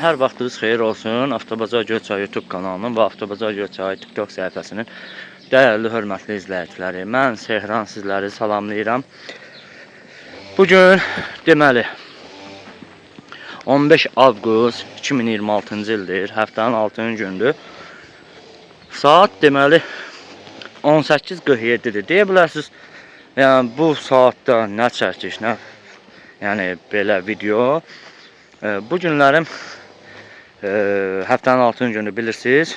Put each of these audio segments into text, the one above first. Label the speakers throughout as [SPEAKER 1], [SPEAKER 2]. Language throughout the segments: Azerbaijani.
[SPEAKER 1] Hər vaxtınız xeyir olsun. Avtobazar Göyçay YouTube kanalının və Avtobazar Göyçay TikTok səhifəsinin dəyərli, hörmətli izləyiciləri. Mən Sehran sizləri salamlayıram. Bugün deməli 15 avqust 2026-cı ildir. Həftənin 6-cı gündür. Saat deməli 18:47-dir. Deyə bilərsiniz, yəni bu saatda nə çəkiş, nə yəni belə video. Bu günlərim həftənin 6-cı günü bilirsiniz.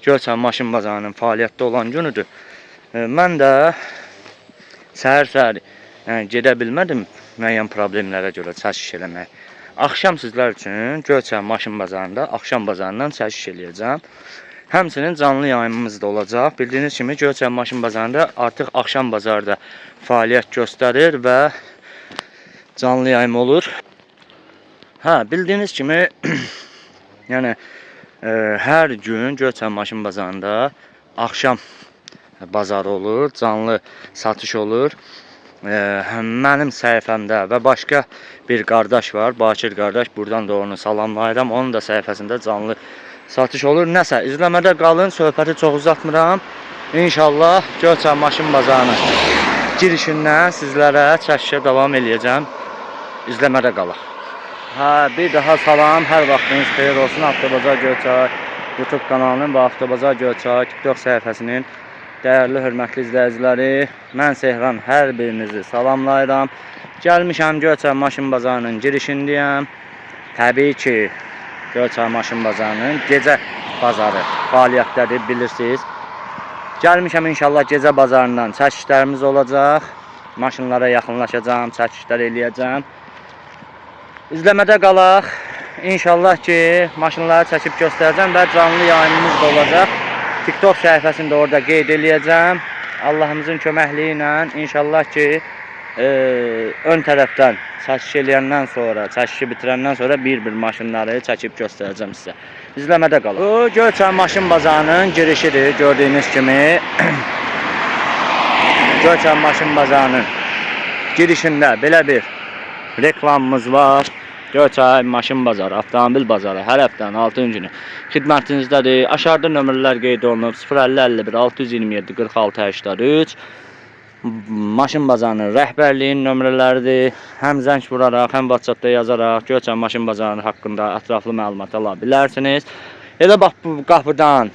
[SPEAKER 1] Göyçay maşın bazarının fəaliyyətdə olan günüdür. Mən də səhər-səhər yəni gedə bilmədim müəyyən problemlərə görə çəkiş eləməyə. Axşam sizlər üçün Göyçay maşın bazarında axşam bazarından çəkiş eləyəcəm. Həmçinin canlı yayımımız da olacaq. Bildiyiniz kimi Göyçay maşın bazarında artıq axşam bazarda fəaliyyət göstərir və canlı yayım olur. Hə, bildiyiniz kimi yəni hər gün Göyçay maşın bazarında axşam bazarı olur, canlı satış olur. Mənim səhifəmdə və başqa bir qardaş var, Bakir qardaş. Buradan da onu salamlayıram. Onun da səhifəsində canlı satış olur. Nəsə, izləmədə qalın, söhbəti çox uzatmıram. İnşallah Göyçay maşın bazarının girişindən sizlərə çəkişə davam eləyəcəm. İzləmədə qalaq. Hə, bir daha salam, hər vaxtınız xeyir olsun. Avtobazar Göyçay YouTube kanalının və Avtobazar Göyçay TikTok səhifəsinin dəyərli, hörmətli izləyiciləri, mən Sehran hər birinizi salamlayıram. Gəlmişəm Göyçay maşın bazarının girişindəyəm. Təbii ki, Göyçay maşın bazarının gecə bazarı fəaliyyətdədir, bilirsiniz. Gəlmişəm inşallah gecə bazarından çəkişlərimiz olacaq. Maşınlara yaxınlaşacağam, çəkişlər eləyəcəm. İzləmədə qalaq. İnşallah ki, maşınları çəkib göstərəcəm və canlı yayımımız da olacaq. TikTok səhifəsini də orada qeyd eləyəcəm. Allahımızın köməkliyi ilə inşallah ki, ön tərəfdən çəkiş eləyəndən sonra, çəkişi bitirəndən sonra bir-bir maşınları çəkib göstərəcəm sizə. İzləmədə qalın. Bu Göyçay maşın bazarının girişidir gördüyünüz kimi. Göyçay maşın bazarının girişində belə bir reklamımız var. Göyçay maşın bazarı, avtomobil bazarı hər həftənin 6-cı günü xidmətinizdədir. Aşağıda nömrələr qeyd olunub: 050 51 627 46 83 maşın bazarının rəhbərliyinin nömrələridir. Həm zəng vuraraq, həm WhatsApp-da yazaraq Göyçay maşın bazarının haqqında ətraflı məlumat ala bilərsiniz. Elə bax bu qapıdan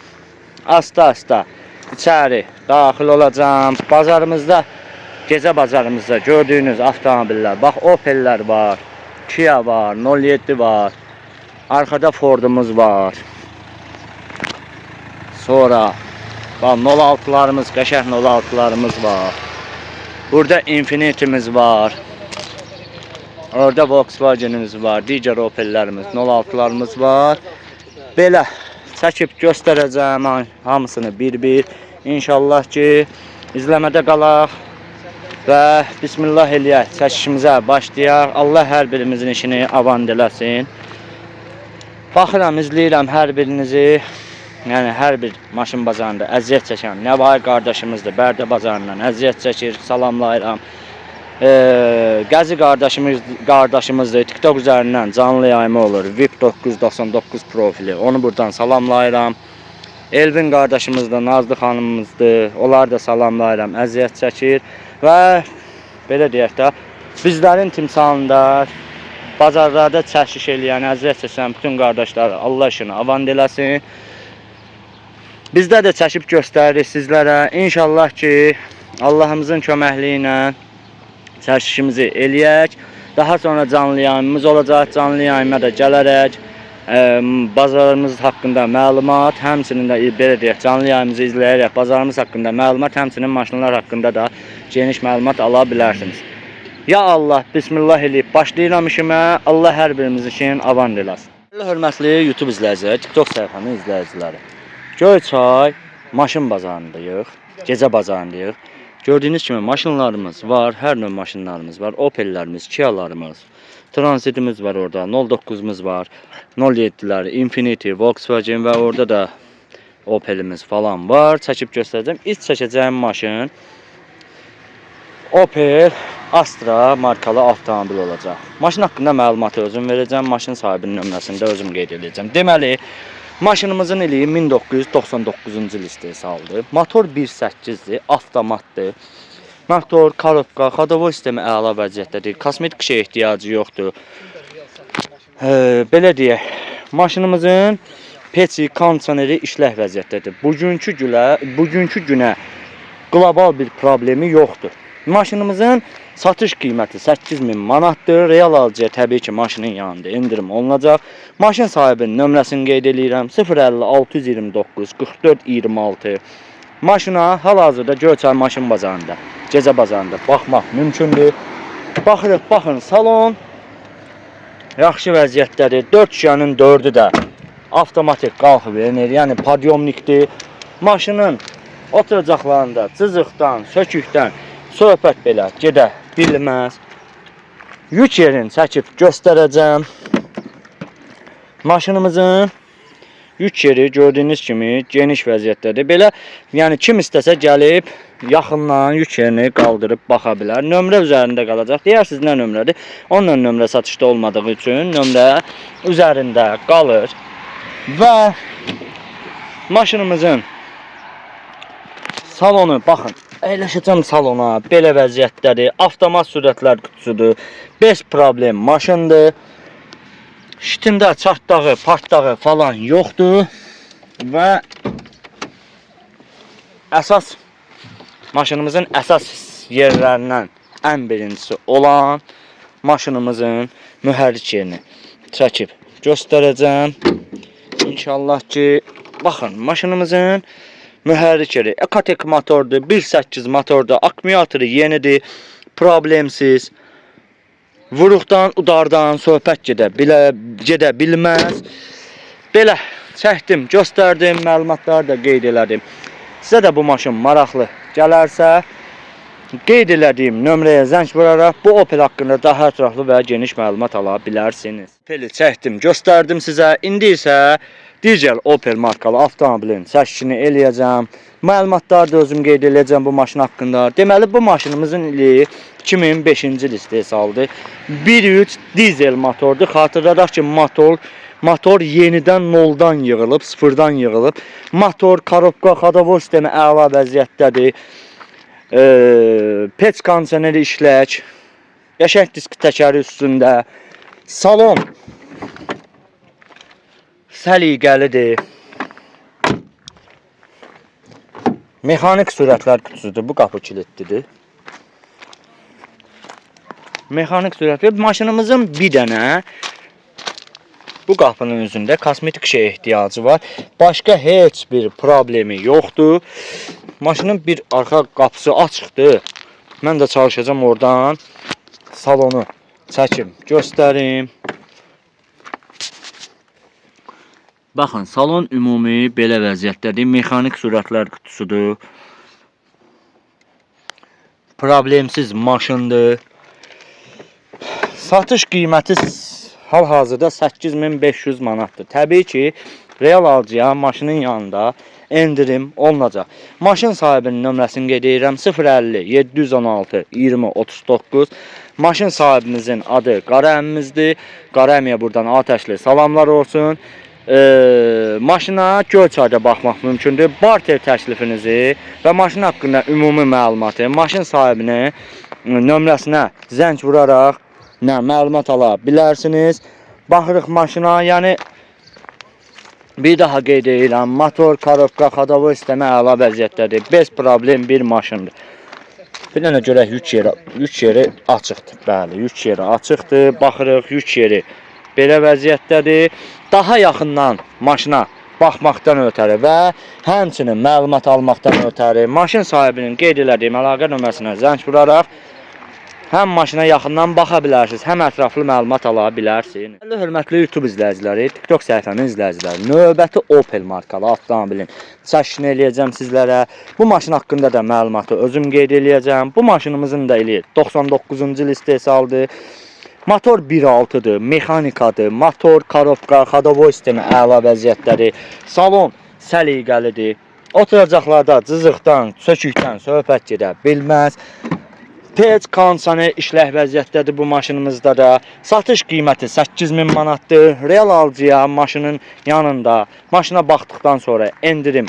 [SPEAKER 1] asta-asta içəri daxil olacağam. Bazarımızda, gecə bazarımızda gördüyünüz avtomobillər, bax Opel'lər var, Kia var, 07 var. Arxada Ford'umuz var. Sonra bax 06'larımız, qəşəng 06'larımız var. Burada Infiniti'miz var. Orada Volkswagen'imiz var, digər Opel'lərimiz, 06'larımız var. Belə çəkib göstərəcəm hamısını bir-bir. İnşallah ki, izləmədə qalaq və bismillah eləyək, çəkişimizə başlayaq. Allah hər birimizin işini avant eləsin. Baxıram, izləyirəm hər birinizi. Yəni hər bir maşın bazarında əziyyət çəkən Nəvai qardaşımızdır, Bərdə bazarından əziyyət çəkir, salamlayıram. Qəzi qardaşımızdır. TikTok üzərindən canlı yayımı olur. VIP 999 profili. Onu buradan salamlayıram. Elvin qardaşımız da, Nazlı xanımımızdır. Onları da salamlayıram. Əziyyət çəkir və belə deyək də, bizlərin timsalında bazarlarda çəkiş eləyən, əziyyət çəkən bütün qardaşlar Allah işini avant eləsin. Bizdə də çəkib göstəririk sizlərə. İnşallah ki, Allahımızın köməkliyi ilə çəkişimizi eləyək. Daha sonra canlı yayımımız olacaq. Canlı yayıma da gələrək bazarımız haqqında məlumat, həmçinin də belə deyək, canlı yayımımızı izləyərək bazarımız haqqında məlumat, həmçinin maşınlar haqqında da geniş məlumat ala bilərsiniz. Ya Allah, bismillah eləyib başlayıram işimə. Allah hər birimiz üçün avant eləsin. Hörmətli YouTube izləyiciləri, TikTok səhifəmin izləyiciləri. Göyçay maşın bazarındayıq, gecə bazarındayıq. Gördüyünüz kimi maşınlarımız var, hər növ maşınlarımız var. Opel'lərimiz, Kia'larımız, Transitimiz var orada, 09'umuz var, 07'lər, Infiniti, Volkswagen və orada da Opel'imiz falan var. Çəkib göstərəcəm. İlk çəkəcəyim maşın Opel Astra markalı avtomobil olacaq. Maşın haqqında məlumatı özüm verəcəm, maşın sahibinin nömrəsini də özüm qeyd edəcəm. Deməli, maşınımızın ili 1999-cu il istehsalıdır. Motor 1.8-dir, avtomatdır. Motor, korobka, xodovoy sistemi əla vəziyyətdədir. Kosmetik işə ehtiyacı yoxdur. Belə deyək, maşınımızın peçi, kondisioneri işlək vəziyyətdədir. Bugünkü günə qlobal bir problemi yoxdur. Maşınımızın satış qiyməti 8000 manatdır. Real alıcıya təbii ki, maşının yanında endirim olunacaq. Maşın sahibinin nömrəsini qeyd eləyirəm. 050 629 44 26. Maşına hal-hazırda Göyçay maşın bazarında, gecə bazarında baxmaq mümkündür. Baxırıq, baxın, salon yaxşı vəziyyətdədir. 4 şüşənin 4-ü də avtomatik qalxıb enir, yəni podyomnikdir. Maşının oturacaqlarında cızıqdan, sökükdən söhbət belə gedə bilməz. Yük yerini çəkib göstərəcəm. Maşınımızın yük yeri gördüyünüz kimi geniş vəziyyətdədir. Belə, yəni kim istəsə gəlib yaxından yük yerini qaldırıb baxa bilər. Nömrə üzərində qalacaq. Deyərsiniz nə nömrədir? Onunla nömrə satışda olmadığı üçün nömrə üzərində qalır. Və maşınımızın salonu, baxın, əyləşəcəm salona, belə vəziyyətdədir. Avtomat sürətlər qutusudur. Bez problem maşındır. Şitində çartdağı, partdağı falan yoxdur. Və əsas maşınımızın əsas yerlərindən ən birincisi olan maşınımızın mühərrik yerini çəkib göstərəcəm. İnşallah ki, baxın, maşınımızın mühərrik yeri Ecotec motordur, 1.8 motordur, akkumulatoru yenidir, problemsiz. Vuruqdan, udardan söhbət gedə bilməz. Belə çəkdim, göstərdim, məlumatları da qeyd elədim. Sizə də bu maşın maraqlı gələrsə, qeyd elədiyim nömrəyə zəng vuraraq bu Opel haqqında daha ətraflı və geniş məlumat ala bilərsiniz. Opeli çəkdim, göstərdim sizə. İndi isə digər Opel markalı avtomobilin çəkişini eləyəcəm. Məlumatları da özüm qeyd eləyəcəm bu maşın haqqında. Deməli, bu maşınımızın ili 2005-ci il istehsalıdır. 1.3 dizel motordur. Xatırladaq ki, motor yenidən noldan yığılıb, sıfırdan yığılıb. Motor, korobka, xodovoy sistemi əla vəziyyətdədir. Peç kondisioneri işlək, qəşəng disk təkəri üstündə, salon səliqəlidir. Mexanik sürətlər qutusudur. Bu qapı kilitlidir. Mexanik sürətli maşınımızın bir dənə bu qapının üzündə kosmetik şeyə ehtiyacı var. Başqa heç bir problemi yoxdur. Maşının bir arxa qapısı açıqdır. Mən də çalışacağam oradan salonu çəkim, göstərim. Baxın, salon ümumi belə vəziyyətdədir. Mexanik sürətlər qutusudur. Problemsiz maşındır. Satış qiyməti hal-hazırda 8500 manatdır. Təbii ki, real alıcıya maşının yanında endirim olunacaq. Maşın sahibinin nömrəsini qeyd edirəm. 050 716 20 39. Maşın sahibimizin adı Qara əmmimizdir. Qara əmiyə buradan atəşli salamlar olsun. Maşına Göyçayda baxmaq mümkündür. Barter təklifinizi və maşın haqqında ümumi məlumatı maşın sahibinin nömrəsinə zəng vuraraq məlumat ala bilərsiniz. Baxırıq maşına, yəni bir daha qeyd edirəm, motor, korobka, xodovoy sistemi əla vəziyyətdədir. Bez problem bir maşındır. Bir dənə görək yük yeri açıqdır. Bəli, yük yeri açıqdır. Baxırıq, yük yeri belə vəziyyətdədir. Daha yaxından maşına baxmaqdan ötəri və həmçinin məlumat almaqdan ötəri maşın sahibinin qeyd elədiyim əlaqə nömrəsinə zəng vuraraq həm maşına yaxından baxa bilərsiniz, həm ətraflı məlumat ala bilərsiniz. Hörmətli YouTube izləyiciləri, TikTok səhifəmin izləyiciləri, növbəti Opel markalı avtomobilin çəkişini eləyəcəm sizlərə. Bu maşın haqqında da məlumatı özüm qeyd eləyəcəm. Bu maşınımızın da ili 99-cu il istehsalıdır. Motor 1.6-dır, mexanikadır, motor, korobka, xodovoy sistemi əla vəziyyətdədir. Salon səliqəlidir. Oturacaqlarda cızıqdan, sökükdən söhbət gedə bilməz. Pec kondisioner işlək vəziyyətdədir bu maşınımızda da. Satış qiyməti 8000 manatdır. Real alıcıya maşının yanında maşına baxdıqdan sonra endirim,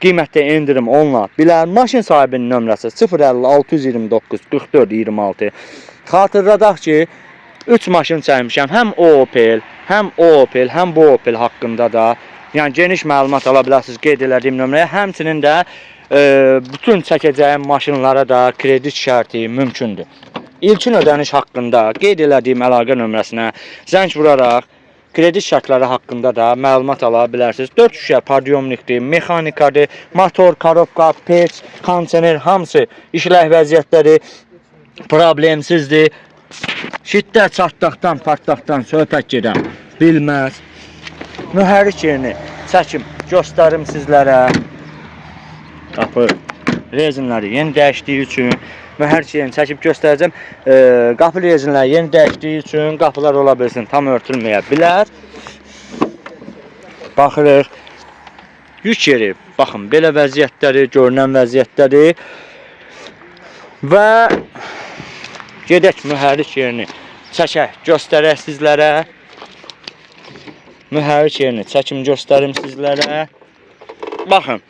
[SPEAKER 1] qiymətdə endirim oluna bilər. Maşın sahibinin nömrəsi 050 629 44 26. Xatırladaq ki, 3 maşın çəkmişəm. Həm o Opel, həm o Opel, həm bu Opel haqqında da yəni geniş məlumat ala bilərsiniz qeyd elədiyim nömrəyə. Həmçinin də bütün çəkəcəyim maşınlara da kredit şərti mümkündür. İlkin ödəniş haqqında qeyd elədiyim əlaqə nömrəsinə zəng vuraraq kredit şərtləri haqqında da məlumat ala bilərsiniz. 4 şüşə podyomnikdir, mexanikadır, motor, korobka, peç, kondisioner hamısı işlək vəziyyətdədir, problemsizdir. Şiddət çatlaqdan, partlaqdan söhbət gedən bilməz. Mühərrik yerini çəkim, göstərim sizlərə. Qapı rezinləri yeni dəyişdiyi üçün mühərrik yerini çəkib göstərəcəm. Qapı rezinləri yeni dəyişdiyi üçün qapılar ola bilsin tam örtülməyə bilər. Baxırıq. Yük yeri, baxın belə vəziyyətdədir, görünən vəziyyətdədir. Və gedək mühərrik yerini çəkək, göstərək sizlərə. Mühərrik yerini çəkim göstərim sizlərə. Baxın.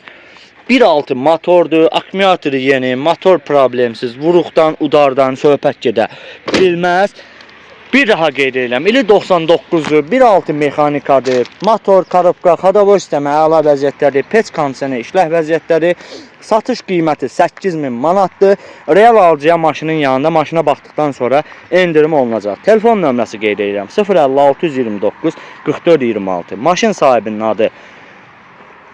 [SPEAKER 1] 1.6 motordur, akkumulatoru yeni, motor problemsiz, vuruqdan, udardan söhbət gedə bilməz. Bir daha qeyd edirəm, ili 99-dur, 1.6 mexanikadır, motor, korobka, xodavoy sistemi əla vəziyyətdədir, peç kondisioner işlək vəziyyətdədir. Satış qiyməti 8000 manatdır. Real alıcıya maşının yanında maşına baxdıqdan sonra endirim olunacaq. Telefon nömrəsi qeyd edirəm: 050 629 44 26. Maşın sahibinin adı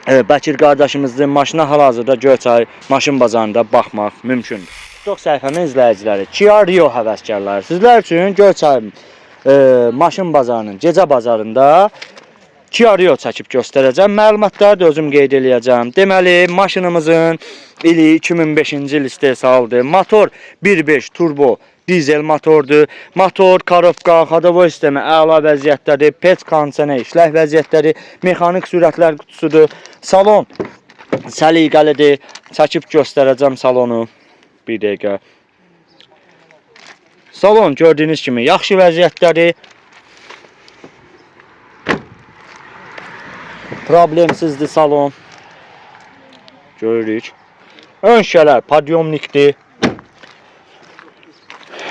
[SPEAKER 1] Bəkir qardaşımızdır. Maşına hal-hazırda Göyçay maşın bazarında baxmaq mümkündür. TikTok səhifəmin izləyiciləri, Kia Rio həvəskarları, sizlər üçün Göyçay maşın bazarının gecə bazarında Kia Rio çəkib göstərəcəm. Məlumatları da özüm qeyd eləyəcəm. Deməli, maşınımızın ili 2005-ci il istehsalıdır. Motor 1.5 turbo dizel motordur. Motor, korobka, xodavoy sistemi əla vəziyyətdədir. Pec kondisioner işlək vəziyyətdədir. Mexanik sürətlər qutusudur. Salon səliqəlidir. Çəkib göstərəcəm salonu. Bir dəqiqə. Salon gördüyünüz kimi yaxşı vəziyyətdədir. Problemsizdir salon. Görürük. Ön şüşələr podyomnikdir.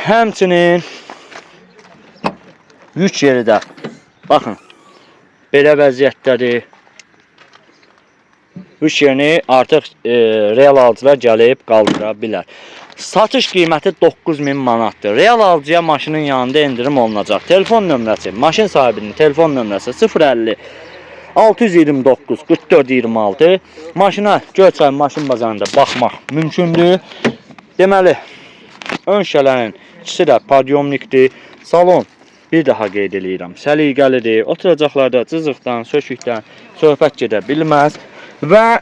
[SPEAKER 1] Həmçinin yük yeri də baxın belə vəziyyətdədir. Yük yerini artıq real alıcılar gəlib qaldıra bilər. Satış qiyməti 9000 manatdır. Real alıcıya maşının yanında endirim olunacaq. Telefon nömrəsi, maşın sahibinin telefon nömrəsi 050 629 44 26. Maşına Göyçay maşın bazarında baxmaq mümkündür. Deməli, ön şüşələrin ikisi də podyomnikdir. Salon bir daha qeyd eləyirəm, səliqəlidir. Oturacaqlarda cızıqdan, sökükdən söhbət gedə bilməz və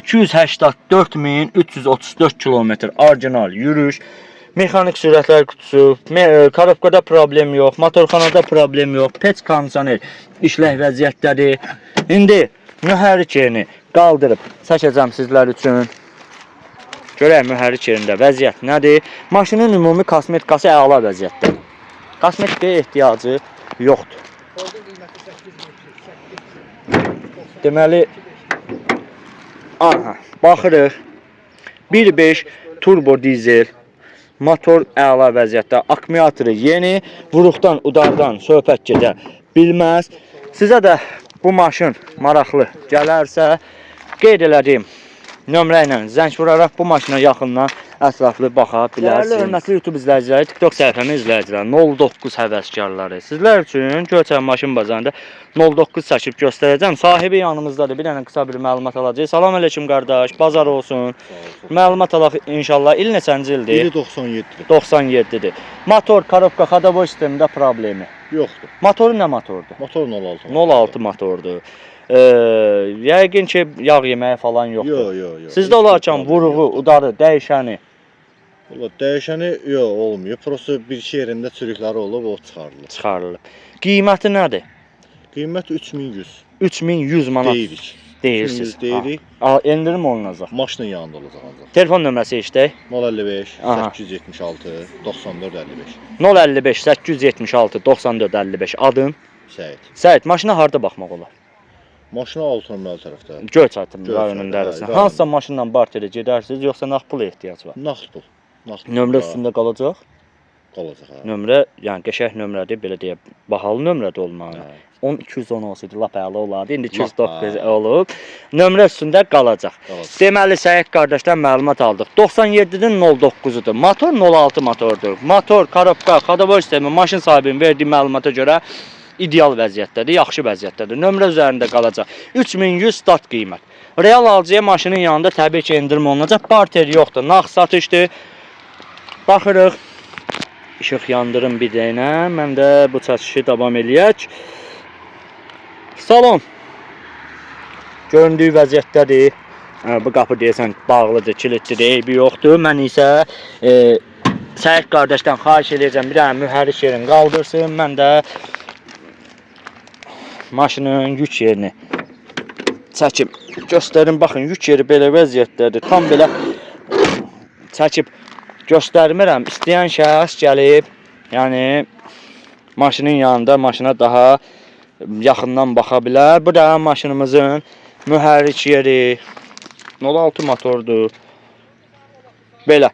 [SPEAKER 1] 284.334 kilometr orijinal yürüyüş, mexanik sürətlər qutusu, korobkada problem yox, motorxanada problem yox, peç kondisioner işlək vəziyyətdədir. İndi mühərrik yerini qaldırıb çəkəcəm sizlər üçün. Görək mühərrik yerində vəziyyət nədir? Maşının ümumi kosmetikası əla vəziyyətdədir. Kosmetikaya ehtiyacı yoxdur.
[SPEAKER 2] Fordun qiyməti 8200.
[SPEAKER 1] Deməli, aha, baxırıq. 1.5 turbo dizel, motor əla vəziyyətdə, akkumulatoru yeni, vuruqdan, udardan söhbət gedə bilməz. Sizə də bu maşın maraqlı gələrsə, qeyd elədiyim nömrə ilə zəng vuraraq bu maşına yaxından ətraflı baxa bilərsiniz. Dəyərli hörmətli YouTube izləyiciləri, TikTok səhifəmin izləyiciləri, 09 həvəskarları, sizlər üçün Göyçay maşın bazarında 09 çəkib göstərəcəm. Sahibi yanımızdadır. Bir dənə qısa bir məlumat alacağıq. Salam əleykum qardaş, bazar olsun. Məlumat alaq inşallah. İl neçənci ildir?
[SPEAKER 3] İli 97-dir.
[SPEAKER 1] 97-dir. Motor, korobka, xodavoy sistemində problemi.
[SPEAKER 3] Yoxdur.
[SPEAKER 1] Motoru nə motordur?
[SPEAKER 3] Motor 06.
[SPEAKER 1] 06 motordur. Yəqin ki, yağ yeməyi falan yoxdur.
[SPEAKER 3] Yox, yox, yox.
[SPEAKER 1] Sizdə olarkən vuruğu, udarı, dəyişəni
[SPEAKER 3] Valla dəyişəni yox olmuyor. Prosta bir iki yerində çürükləri olub, o çıxarılır.
[SPEAKER 1] çıxarılır. Qiyməti nədir?
[SPEAKER 3] Qiymət 3100
[SPEAKER 1] 3100 manat
[SPEAKER 3] deyirik.
[SPEAKER 1] Deyirsiniz.
[SPEAKER 3] 3100 deyirik.
[SPEAKER 1] Ha, endirim olunacaq.
[SPEAKER 3] Maşının yanında olacaq ancaq.
[SPEAKER 1] Telefon nömrəsi eşidək.
[SPEAKER 3] 055
[SPEAKER 1] Aha.
[SPEAKER 3] 876 94 55.
[SPEAKER 1] 055 876 94 55 adın.
[SPEAKER 3] Səid.
[SPEAKER 1] Səid, maşına harda baxmaq olar?
[SPEAKER 3] Maşına 6 nömrəli tərəfdə.
[SPEAKER 1] Göyçay
[SPEAKER 3] Göyçay,
[SPEAKER 1] rayonunun
[SPEAKER 3] hə,
[SPEAKER 1] dərisində.
[SPEAKER 3] rayonunda.
[SPEAKER 1] Hansısa maşınla barterə gedərsiniz, yoxsa nağd pula ehtiyac var?
[SPEAKER 3] Nağd pul. Nağd pul.
[SPEAKER 1] Nömrə
[SPEAKER 3] Ha,
[SPEAKER 1] üstündə qalacaq.
[SPEAKER 3] qalacaq hə.
[SPEAKER 1] Nömrə, yəni qəşəng nömrədir, belə deyək, bahalı nömrədir olmalı.
[SPEAKER 3] Hə.
[SPEAKER 1] 10 210 olsaydı lap əla olardı. İndi
[SPEAKER 3] Lap,
[SPEAKER 1] 209
[SPEAKER 3] hə.
[SPEAKER 1] olub. Nömrə üstündə qalacaq.
[SPEAKER 3] Qalacaq.
[SPEAKER 1] Deməli Səid qardaşdan məlumat aldıq. 97-nin 09-udur. Motor 06 motordur. Motor, korobka, xodovoy sistemi maşın sahibinin verdiyi məlumata görə ideal vəziyyətdədir, yaxşı vəziyyətdədir. Nömrə üzərində qalacaq. 3100 start qiymət. Real alıcıya maşının yanında təbii ki endirim olunacaq. Barter yoxdur, nağd satışdır. Baxırıq. İşıq yandırın bir dənə. Mən də bu çəkişi davam eləyək. Salon göründüyü vəziyyətdədir. Bu qapı deyəsən bağlıdır, kilidlidir, eybi yoxdur. Mən isə Səid qardaşdan xahiş eləyəcəm, bir dənə mühərrik yerini qaldırsın. Mən də maşının yük yerini çəkib göstərim. Baxın, yük yeri belə vəziyyətdədir. Tam belə çəkib göstərmirəm. İstəyən şəxs gəlib, yəni maşının yanında maşına daha yaxından baxa bilər. Bu da maşınımızın mühərrik yeri. 06 motordur. Belə.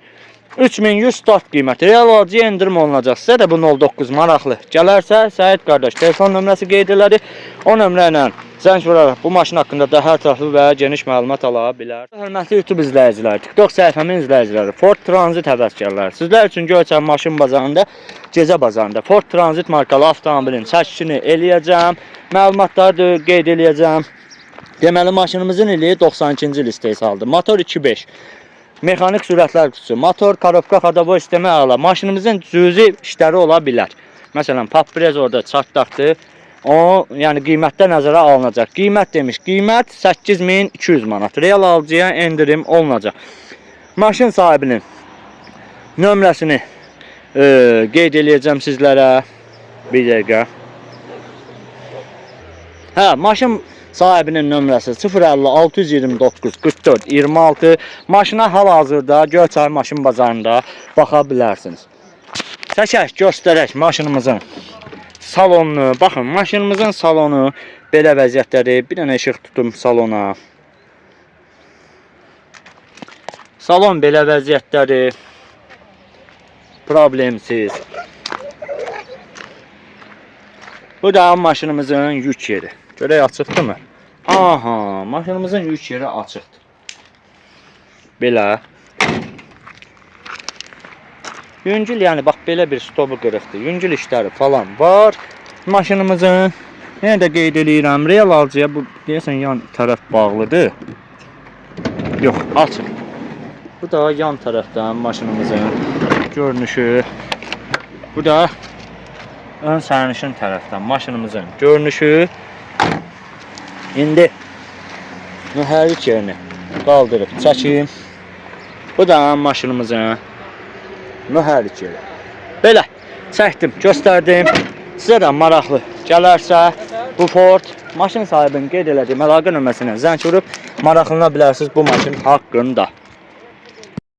[SPEAKER 1] 3100 start qiyməti. Real alıcıya endirim olunacaq. Sizə də bu 09 maraqlı gələrsə, Səid qardaş telefon nömrəsi qeyd elədi. O nömrə ilə zəng vuraraq bu maşın haqqında daha ətraflı və geniş məlumat ala bilər. Hörmətli YouTube izləyiciləri, TikTok səhifəmin izləyiciləri, Ford Transit həvəskarları, sizlər üçün Göyçay maşın bazarında, gecə bazarında Ford Transit markalı avtomobilin çəkişini eləyəcəm. Məlumatları da qeyd eləyəcəm. Deməli maşınımızın ili 92-ci il istehsalıdır. Motor 2.5. Mexanik sürətlər qutusu, motor, korobka, xodovoy sistemi əla. Maşınımızın cüzi işləri ola bilər. Məsələn, papprez orada çartdaqdır. O, yəni qiymətdə nəzərə alınacaq. Qiymət demiş, qiymət 8200 manat. Real alıcıya endirim olunacaq. Maşın sahibinin nömrəsini qeyd eləyəcəm sizlərə. Bir dəqiqə. Hə, maşın sahibinin nömrəsi 050 629 44 26. Maşına hal-hazırda Göyçay maşın bazarında baxa bilərsiniz. Çəkək, göstərək maşınımızın salonunu. Baxın, maşınımızın salonu belə vəziyyətdədir. Bir dənə işıq tutum salona. Salon belə vəziyyətdədir. Problemsiz. Bu da maşınımızın yük yeri. Görək açıqdırmı? Aha, maşınımızın yük yeri açıqdır. Belə. Yüngül, yəni bax belə bir stopu qırıqdır. Yüngül işləri falan var maşınımızın. Yenə də qeyd eləyirəm, real alıcıya bu deyəsən yan tərəf bağlıdır. Yox, açıq. Bu da yan tərəfdən maşınımızın görünüşü. Bu da ön sərnişin tərəfdən maşınımızın görünüşü. İndi mühərrik yerini qaldırıb çəkim. Bu da maşınımızın mühərrik yeri. Belə çəkdim, göstərdim. Sizə də maraqlı gələrsə bu Ford maşın sahibinin qeyd elədiyim əlaqə nömrəsinə zəng vurub maraqlana bilərsiniz bu maşın haqqında.